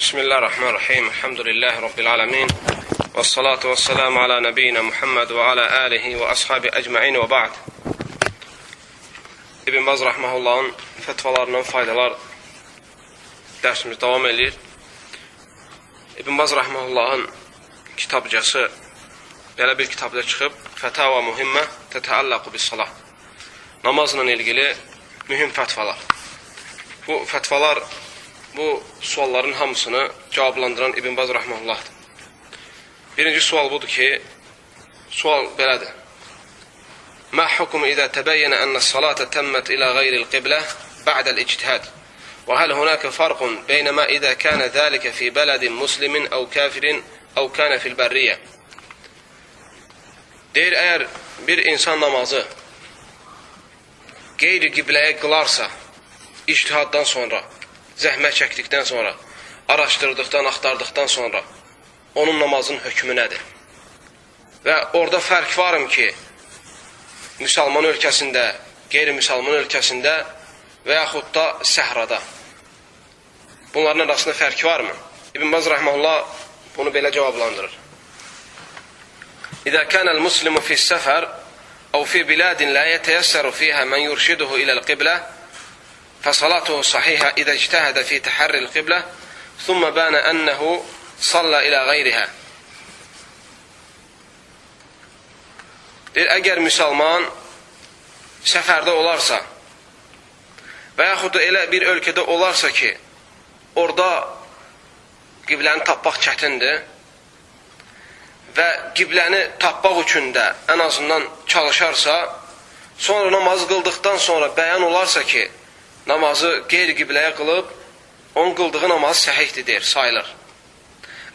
Bismillahirrahmanirrahim. Elhamdülillahi Rabbil alemin. Və salatu və selamu ala nəbiyyina Muhammed və ala alihi və ashabi ecmain və ba'd. İbn Baz rahmehullahın fətvalarından faydalar dərsimiz davam eləyir. İbn Baz rahmehullahın kitabcası belə bir kitabda çıxıb: Fətava mühimmə tətəallaqu bis-salah. Namazla ilgili mühim fətvalar. Bu fətvalar, bu sualların hamısını cavablandıran İbn Baz rahmehullahdır. Birinci sual budur ki, sual belədir. Mə hukmu idə təbəyyənə ənə salata təmmət ilə qeyril qiblə ba'dəl ictihad? Və həl hunaka farqun beynə mə idə kənə zəlikə fi bələdin muslimin əv kafirin əv kənə fil bərriyyə? Deyir, əgər bir insan namazı qeyri-qibləyə qılarsa, ictihaddan sonra, zəhmət çəkdikdən sonra, araşdırdıqdan, axtardıqdan sonra, onun namazının hökmü nədir? Və orada fərq varım ki, müsəlman ölkəsində, qeyri-müsəlman ölkəsində və yaxud da səhrada. Bunların arasında fərq varmı? İbn Baz rəhməhullah bunu belə cavablandırır. İzə kənəl muslimu fis-səfər əv fi biladin la yetəyəssəru fiha men yurşiduhu iləl-qiblə fəsalatuhu sahihə idə ictəhədə fi təhərril-qiblə thumma bənə ənəhu salla ilə qeyrihə. Deyir, əgər müsəlman səfərdə olarsa və yaxud da elə bir ölkədə olarsa ki, orada qibləni tapmaq çətindir və qibləni tapmaq üçün də ən azından çalışarsa, sonra namaz qıldıqdan sonra bəyan olarsa ki, namazı qeyri-qibləyə qılıb, onun qıldığı namaz səhihdir, deyir, sayılır.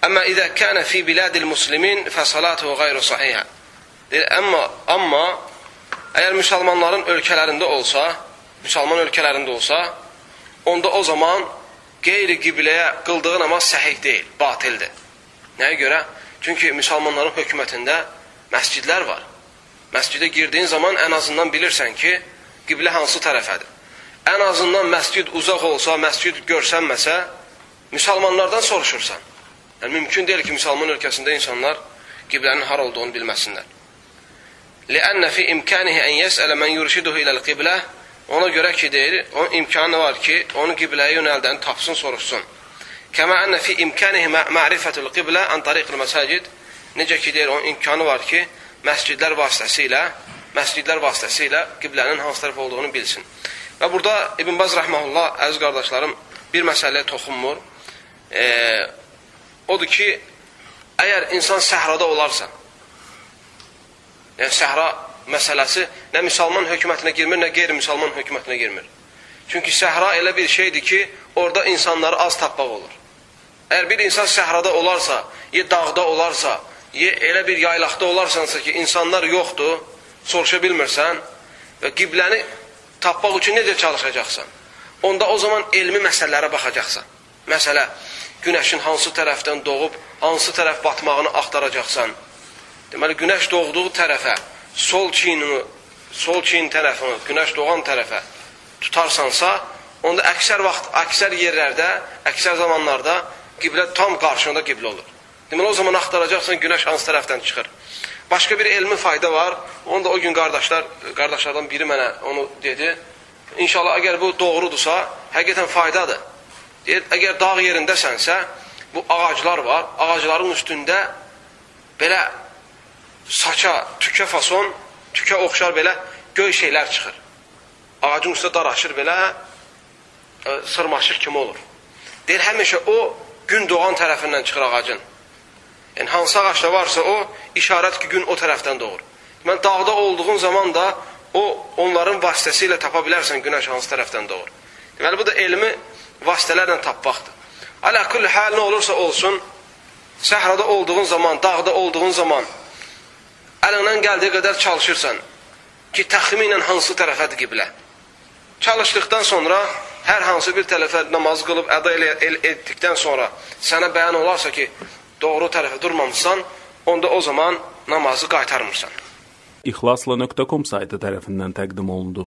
Əmmə idə kənə fi biladil muslimin fəsalatuhu qeyru sahihə. Deyir, amma əgər müsəlmanların ölkələrində olsa, müsəlman ölkələrində olsa, onda o zaman qeyri-qibləyə qıldığı namaz səhih deyil, batildir. Nəyə görə? Çünki müsəlmanların hökumətində məscidlər var. Məscidə girdiyin zaman ən azından bilirsən ki, qiblə hansı tərəfədir. Ən azından məscid uzaq olsa, məscid görsənməsə, müsəlmanlardan soruşursan. Yəni, mümkün deyil ki, müsəlman ölkəsində insanlar qiblənin har olduğunu bilməsinlər. Li'ənə fi imkanihi ən yəsələ mən yurşiduhu iləl-qiblə. Ona görə ki, deyir, onun imkanı var ki, onu qibləyə yönəldəni tapsın, soruşsun. Kəmə ənə fi imkanihi ma'rifətul qiblə an tariqil məsacid. Necə ki, deyir, onun imkanı var ki, məscidlər vasitəsilə qiblənin hansı tərəf olduğunu bilsin. Və burada İbn Baz rəhməhullah, əziz qardaşlarım, bir məsələyə toxunmur. Odur ki, əgər insan səhrada olarsa, yəni səhra məsələsi nə müsəlman hökumətinə girmir, nə qeyri-müsəlman hökumətinə girmir. Çünki səhra elə bir şeydir ki, orada insanları az tapmaq olur. Əgər bir insan səhrada olarsa, ya dağda olarsa, ya elə bir yaylaqda olarsansa ki, insanlar yoxdur, soruşa bilmirsən və qibləni tapmaq üçün necə çalışacaqsan? Onda o zaman elmi məsələlərə baxacaqsan. Məsələ, günəşin hansı tərəfdən doğub, hansı tərəf batmağını axtaracaqsan. Deməli, günəş doğduğu tərəfə, sol çiyin tərəfini, günəş doğan tərəfə tutarsansa, onda əksər vaxt, əksər yerlərdə, əksər zamanlarda qiblə tam qarşında qiblə olur. Deməli, o zaman axtaracaqsan, günəş hansı tərəfdən çıxır. Başqa bir elmi fayda var. Onu da o gün qardaşlardan biri mənə onu dedi. İnşallah, əgər bu doğrudursa, həqiqətən faydadır. Deyir, əgər dağ yerindəsənsə, bu ağaclar var. Ağacların üstündə belə saça, tükə fason, tükə oxşar belə göy şeylər çıxır. Ağacın üstündə daraşır belə, sırmaşıq kimi olur. Deyir, həmişə o gün doğan tərəfindən çıxır ağacın. Yəni, hansı ağacda varsa o, işarət ki, gün o tərəfdən doğur. Deməli, dağda olduğun zaman da o, onların vasitəsilə tapa bilərsən günəş hansı tərəfdən doğur. Deməli, bu da elmi vasitələrlə tapmaqdır. Alə kulli hal, nə olursa olsun, səhrada olduğun zaman, dağda olduğun zaman əlindən gəldiyi qədər çalışırsan ki, təxminən hansı tərəfədir qiblə. Çalışdıqdan sonra hər hansı bir tərəfə namaz qılıb əda etdikdən sonra sənə bəyan olarsa ki, doğru tərəfə durmamışsan, onda o zaman namazı qaytarmırsan. İxlasla.com saytı tərəfindən təqdim olundu.